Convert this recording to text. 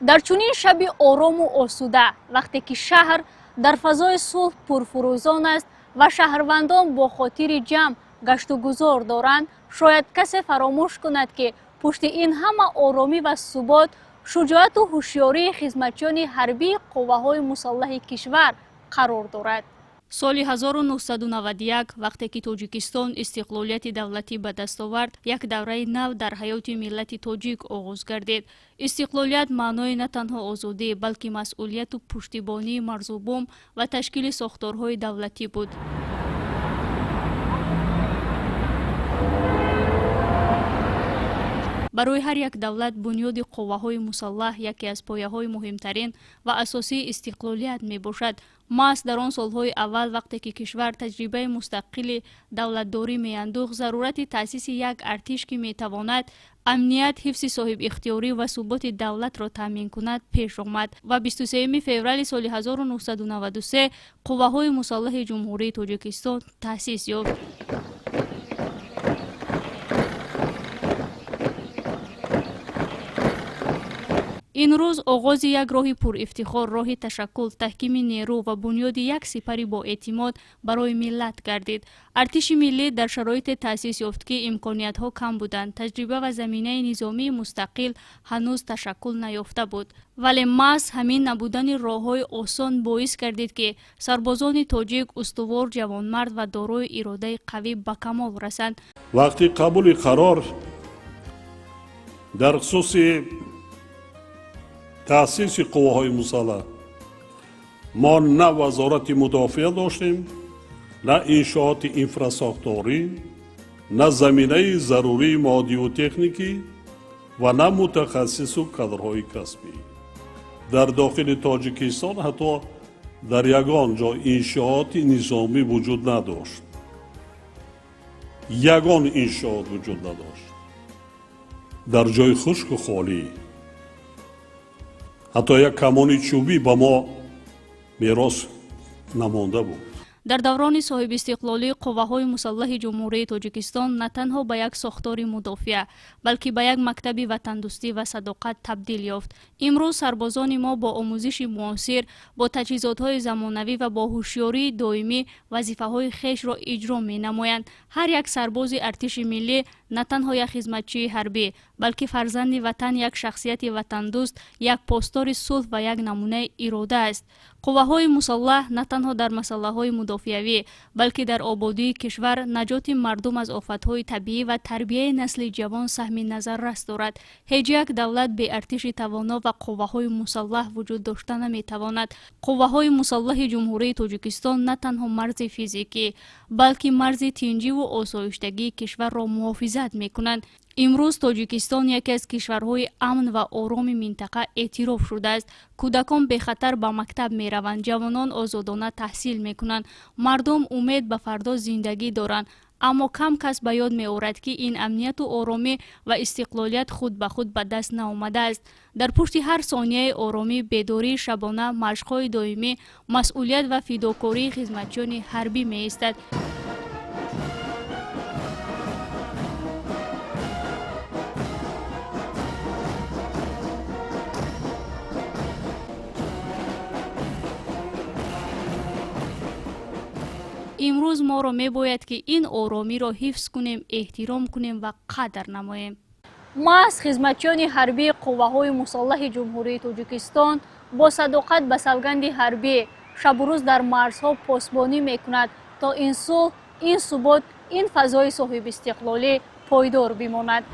Дар чунин шаби орому осуда, вақте ки шаҳр дар фазои сулҳ пурфурӯзон аст ва шаҳрвандон бо хотири ҷамъ гаштугузор доранд, шояд касе фаромӯш кунад, ки пушти ин ҳама оромӣ ва субот шуҷоату ҳушёрии хизматчиёни ҳарбии қувваҳои мусаллаҳи кишвар қарор дорад. Соли 1991, вақте ки Тоҷикистон истиқлолияти давлатӣ ба даст овард, як давраи нав дар ҳаёти миллати тоҷик оғоз гардид. Истиқлолият маънои на танҳо озодӣ, балки масъулияту пуштибонии марзубум ва ташкили сохторҳои давлатӣ буд. Барои ҳар як давлат бунёди қувваҳои мусаллаҳ яке аз пояҳои муҳимтарин ва асосии истиқлолият мебошад. Маҳз дар он солҳои аввал, вақте ки кишвар таҷрибаи мустақили давлатдорӣ меандӯхт, зарурати таъсиси як артиш, ки метавонад амният, ҳифзи соҳибихтиёрӣ ва суботи давлатро таъмин кунад, пеш омад ва 23 феврали соли 1993 қувваҳои мусаллаҳи Ҷумҳурии Тоҷикистон таъсис ёфт. Ин рӯз оғози як роҳи пурифтихор, роҳи ташаккул, таҳкими нерӯ ва бунёди як сипари боэътимод барои миллат гардид. Артиши миллӣ дар шароите таъсис ёфт, ки имкониятҳо кам буданд, таҷриба ва заминаи низомии мустақил ҳанӯз ташаккул наёфта буд. Вале маҳз ҳамин набудани роҳҳои осон боис гардид, ки сарбозони тоҷик устувор, ҷавонмард ва дорои иродаи қавӣ ба камол расанд. Вақти қабули қарор дар хусуси таъсиси қувваҳои мусаллаҳ мо на вазорати мудофиа доштем, на иншооти инфрасохторӣ, на заминаи зарурии моддиву техникӣ ва на мутахассису кадрҳои касбӣ. Дар дохили Тоҷикистон ҳатто дар ягон ҷо иншооти низомӣ вуҷуд надошт, ягон иншоот вуҷуд надошт. Дар ҷои хушку холӣ ҳатто як камони чӯбӣ ба мо мерос намонда буд. Дар даврони соҳибистиқлолӣ қувваҳои мусаллаҳи Ҷумҳурии Тоҷикистон на танҳо ба як сохтори мудофиа, балки ба як мактаби ватандӯстӣ ва садоқат табдил ёфт. Имрӯз сарбозони мо бо омӯзиши муосир, бо таҷҳизотҳои замонавӣ ва бо ҳушёрии доимӣ вазифаҳои хешро иҷро менамоянд. Ҳар як сарбози артиши миллӣ на танҳо як хизматчии ҳарбӣ, балки фарзанди ватан, як шахсияти ватандӯст, як постори сулҳ ва як намунаи ирода аст. Қувваҳои мусаллаҳ на танҳо дар масъалаҳои мудофиавӣ, балки дар ободии кишвар, наҷоти мардум аз офатҳои табиӣ ва тарбияи насли ҷавон саҳми назаррас дорад. Ҳеҷ як давлат бе артиши тавоно ва қувваҳои мусаллаҳ вуҷуд дошта наметавонад. Қувваҳои мусаллаҳи Ҷумҳурии Тоҷикистон на танҳо марзи физикӣ, балки марзи тинҷиву осоиштагии кишварро муҳофизат мекунанд. Имрӯз Тоҷикистон яке аз кишварҳои амн ва ороми минтақа эътироф шудааст. Кӯдакон бехатар ба мактаб мераванд, ҷавонон озодона таҳсил мекунанд, мардум умед ба фардо зиндагӣ доранд. Аммо кам кас ба ёд меорад, ки ин амнияту оромӣ ва истиқлолият худ ба худ ба даст наомадааст. Дар пушти ҳар сонияи оромӣ бедории шабона, машқҳои доимӣ, масъулият ва фидокории хизматчиёни ҳарбӣ меистад. Имрӯз моро мебояд, ки ин оромиро ҳифз кунем, эҳтиром кунем ва қадр намоем. Маҳз хизматчиёни ҳарбии қувваҳои мусаллаҳи Ҷумҳурии Тоҷикистон бо садоқат ба савганди ҳарбӣ шабу рӯз дар марзҳо посбонӣ мекунад, то ин сулҳ, ин субот, ин фазои соҳибистиқлолӣ пойдор бимонад.